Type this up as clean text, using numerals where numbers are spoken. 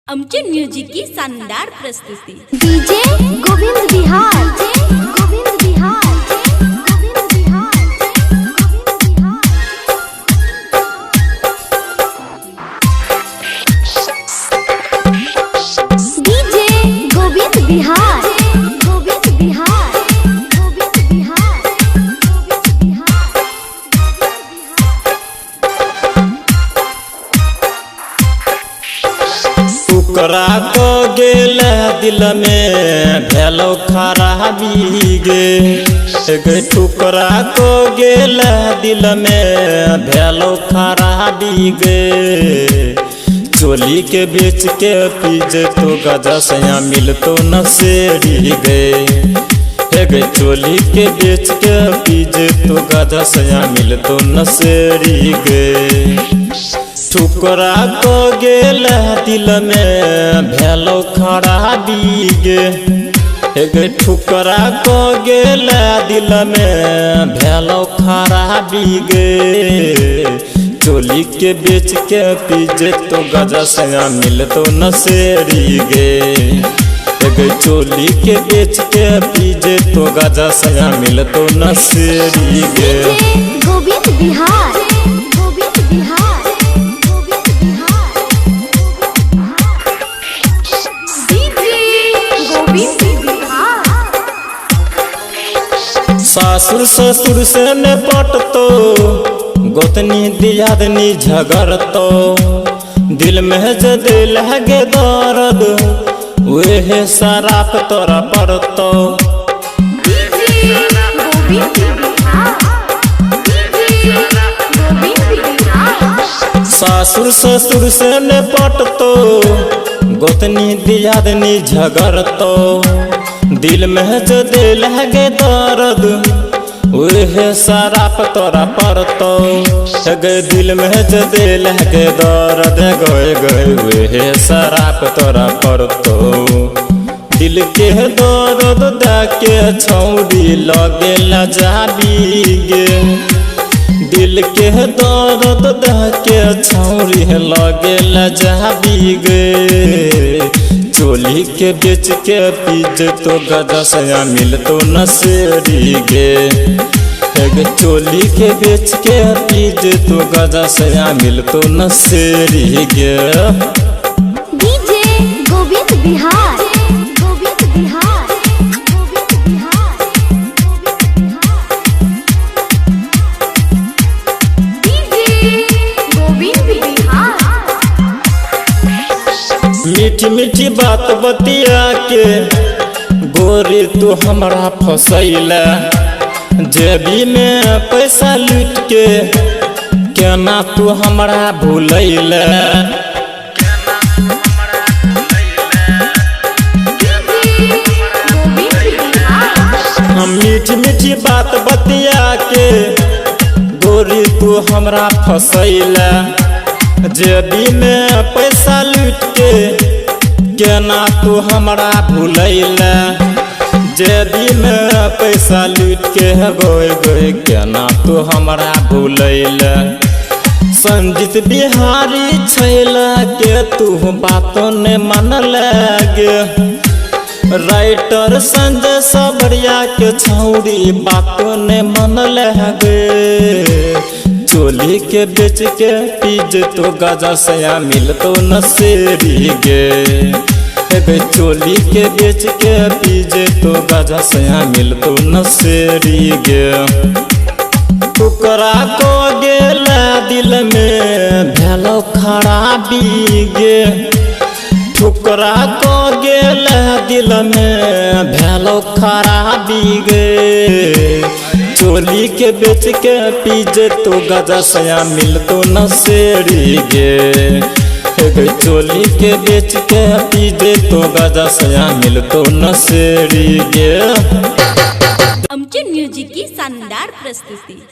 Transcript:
आमचे म्युझिक की शानदार प्रस्तुती। डीजे गोविंद बिहार, गोविंद बिहार, गोविंद बिहार, गोविंद बिहार। डीजे गोविंद बिहार, गोविंद बिहार, गोविंद बिहार, गोविंद बिहार। टुकड़ा को गेल दिल में भेलो खराबी गे, गे टुकड़ा को गेल दिल में भेलो खराबी गे। चोली के बेच के पीजे तो गजा सया मिलतो न सेरी गे, हे गे चोली के बेच के पीजे तो गजा सया मिलतो न सेरी गे। ठुकरा को गेल दिल में भेलो खराबी गे, गे ठुकरा को गेल दिल में भेलो खराबी गे। चोली के बेच के पीजे तो गजा सया मिलतो न सेरी गे, गे चोली के बेच के पीजे तो गजा सया मिलतो न सेरी गे। DJ Gobind Bihar, Gobind Bihar, Gobind Bihar, DJ Gobind Bihar. सासुर ससुर से ने पटतो, गोतनी दियादनी झगड़तो, दिल में जे दिल गे दर्द वेहे शराप तोरा पड़तो। DJ Gobind Bihar, DJ Gobind Bihar. सासुर ससुर से ने पटतो, गोतनी दियादनी झगड़तो, दिल में जे दिल गे दर्द वेहे शराप तोरा पड़तो। गे दिल में जे दिल गे दर्द गए गए वेहे शराप तोरा पड़तो। दिल के दर्द दे छौड़ी लगे लजाबी गे, दिल के दर्द दे छौड़ी लगे लजाबी गे। चोली के बेच के पीजे तो गजा सया मिलतो न सेरी गे, गे चोली के बेच के पीजे तो गजा सया मिलतो न सेरी गे। डीजे गोविंद बिहार, गोविंद बिहार, गोविंद बिहार, गोविंद बिहार। डीजे गोविंद बिहार। मीठी मीठी बात बतिया के गोरी तू हमरा फसैला, जेबी में पैसा लूट के केना तू हमरा भूलैला। डीजे गोविंद बिहार। हम मीठी मीठी बात बतिया के गोरी तू हमरा फसैला, जेबी में पैसा लूट के केना तू हमरा भूलैला। जेबी में पैसा लूट के गोय गोय केना तू हमरा भूलैला। संजीत बिहारी छैला के तू बात ने मन लगे, राइटर संजय सबरिया के छौड़ी बात ने मन लगे। चोली के बेच के पीजे तो गजा सया मिलतो न सेरी गे, गे चोली के बेच के पीजे तो गजा सया मिलतो न सेरी गे। टुकड़ा को गेल दिल में भेलो खराबी गे, ठुकरा को गेल दिल में भेलो खराबी गे। चोली के बेच के पीजे तो गजा सया मिलतो न सेरी गे, गे चोली के बेच के पीजे तो गजा सया मिलतो न सेरी गे। आमचे म्युझिक की शानदार प्रस्तुती।